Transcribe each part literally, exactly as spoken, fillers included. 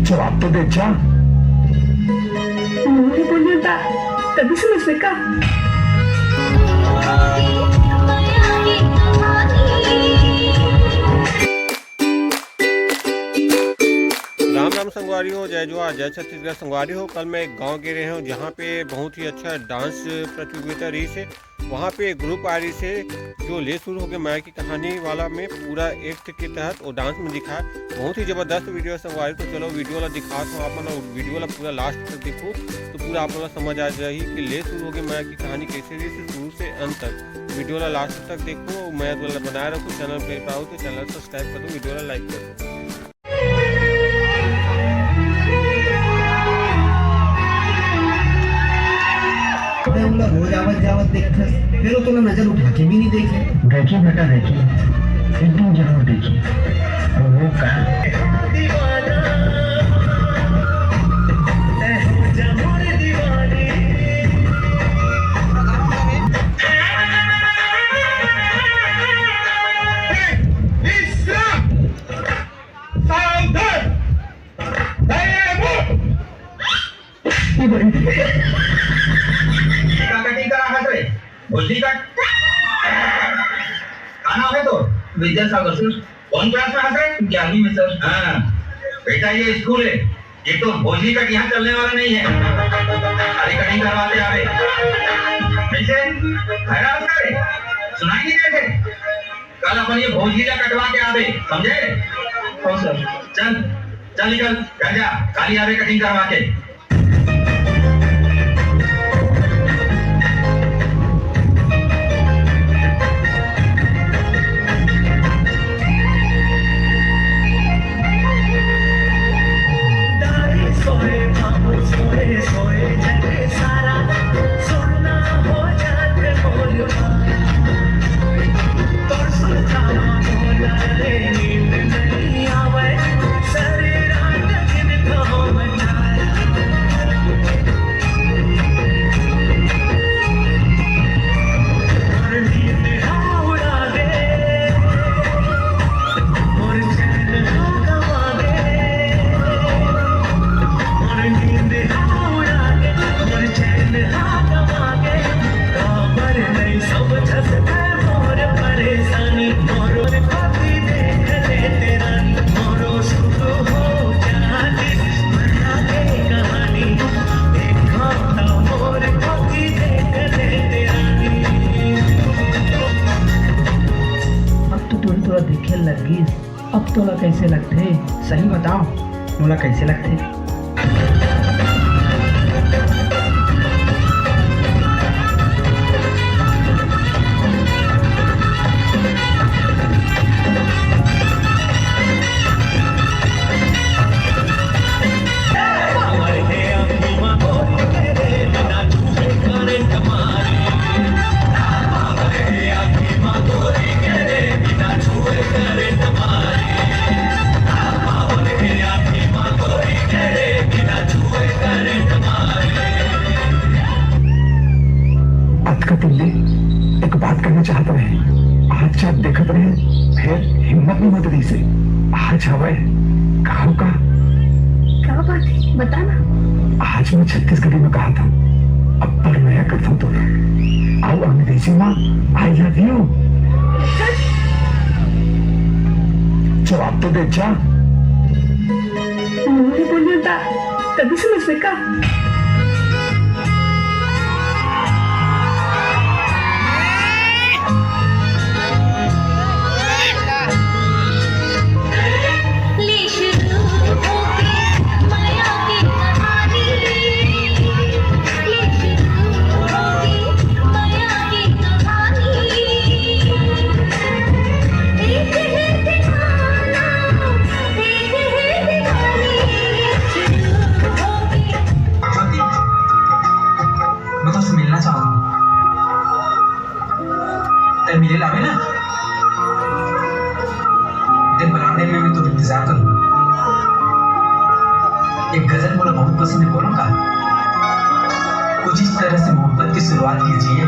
जवाब तो दे जा। मुंह नहीं बोलिए ता, तभी समझ में का। राम राम संगवारी हो, जय जोहार, जय छत्तीसगढ़ संगवारी हो। कल मैं एक गांव गे रहे हूँ, जहाँ पे बहुत ही अच्छा डांस प्रतियोगिता रही से। वहाँ पे एक ग्रुप आ रही से, जो ले शुरू हो गए माया की कहानी वाला में पूरा एक्ट के तहत वो डांस में दिखाया। बहुत ही जबरदस्त वीडियो संगवारी। तो चलो वीडियो ला दिखात हूँ आप मन, वीडियो ला पूरा लास्ट तक देखो, तो पूरा आप मन ला समझ आ जाही कि ले शुरू हो गए माया की कहानी कैसे रही से शुरू से अंत तक। वीडियो ला लास्ट तक देखो, मैं वाला बनाए रखो, चैनल पे पाओ तो चैनल सब्सक्राइब कर दो, वीडियो ला लाइक कर दो। मैं बोला, रोज आवत जावत देखथस, फिर वो तोला नजर उठा के भी नहीं देखे। देखी बेटा, देखी, एक दिन जरूर देखी। वो, वो का? सावधान! का कटिंग करा हस रे? भोजली का? का नाम है तो? विद्यासागर सर। कौन क्लास में हस रे? ग्यारहवीं में सर। हाँ, बेटा ये स्कूल है, ये तो भोजली का यहाँ चलने वाला नहीं है। अरे कटिंग करवाते आ रहे। कैसे? हैरान करे? सुनाई नहीं देते? कल अपन ये भोजली का कटवा के आवे, समझे? हाँ सर। चल, चल निकल, घर जा, काली आवे कटिंग करवा के। अब तो तुरंत तुरंत देखे लगिस। अब तोला कैसे लगथे? सही बताओ, मोला कैसे लगथे? अतका दिन ले एक बात कहना चाहत रहे, आज जब देखत रहे, फिर हिम्मत नहीं होत रहिसे। आज हवय, का हो का? का बात है, बता ना। आज मैं छत्तीसगढ़ी में कहा था, अब पर नया करता हूँ तोला। अउ अंग्रेजी में I love you। जवाब तो दे जा। मुंह नहीं बोलिए ता, तभी समझ में का। मैं तुझसे मिलना चाहता हूँ। तै मिले लावे ना? तेरे बरामदे में मैं तो इंतजार करूँ। एक गजल मोला बहुत पसंद है, बोलूँ का? कुछ इस तरह से मोहब्बत की शुरुआत कीजिए,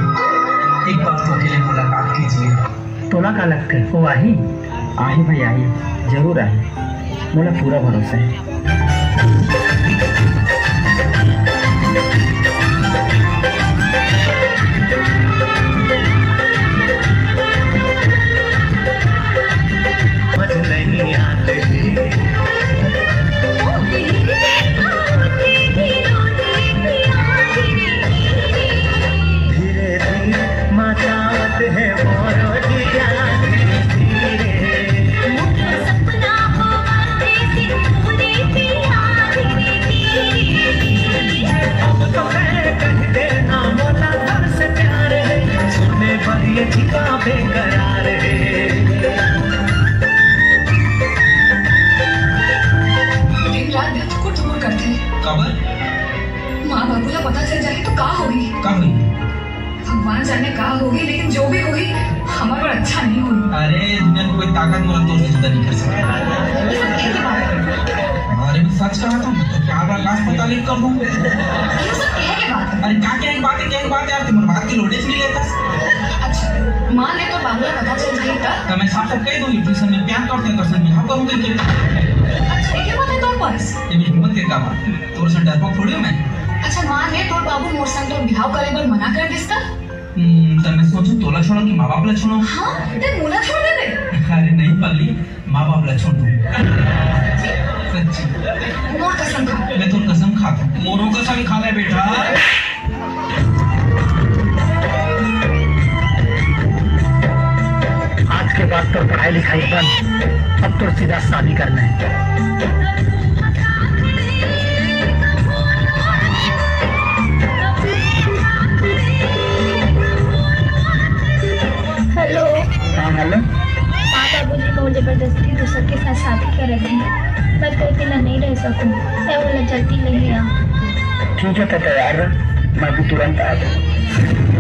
एक बार तो अकेले मुलाकात कीजिए। तोला का लगथे, वो आही? आही भाई आही, जरूर आही, मोला पूरा भरोसा हे। धीरे धीरे मचावत हे मोरो जिया धीरे धीरे। मोरो सपना हो बाटे सिंदूरी पिया धीरे धीरे। अब तो मैं कह देना मोला घर से प्यार हे, सुने बर ये झिका बेकरार हे। दिन रात दिल थुकुर थुकुर करथे। काबर? माँ बाबू ला पता चल जाही तो का होही? का होही? भगवान जाने का होही, लेकिन जो भी होही, हमर बर अच्छा नहीं होही। अरे, दुनिया में कोई ताकत मोला तोर से जुदा नहीं कर सकता। ये सब कहे के बात हे। अरे, मैं सच कहा था, मैं तो प्यार वाला लाश पता नहीं कर दूँ। ये सब कहे के बात हे। अरे, का कहे के बात हे, कहे के बात हे यार, तुम्हारे बात की लोटे सुन लेता। अच्छा, मान ले तोर बाबू ला पता चल जाही तब? तो मैं साफ साफ कह दूंगी, ट्यूशन में प्यार करते हैं, तो संग में हम करूँगी कि अच्छा, ये क्या बात हे तोर पास? ये मेरी हिम्मत के का बात? तोर से डरपोक थोड़ी हूँ मैं। अच्छा, मान ले तोर बाबू मोर संग तोर बिहाव करे बर मना कर दिस त? हम्म, त मैं सोचूं तोला छोड़ो कि माँ बाप ला छोड़ो? हाँ, ते मोला छोड़ देबे? अरे नहीं पगली, माँ बाप ला छोड़ दूं। सच्ची। मोर कसम खा। मैं तोर कसम खाता हूँ। मोरो कसम खा ले बेटा। आज के बाद तो पढ़ाई लिखाई बंद, अब तो सीधा शादी करना है। हेलो। हाँ, हेलो। माँ बाबूजी मोर जबरदस्ती दूसर के साथ शादी करे दे। मैं तो अकेला नहीं रह सकूँ। मैं वो जल्दी नहीं आ। ठीक है, तो तैयार रह, मैं भी तुरंत आ जाऊँ।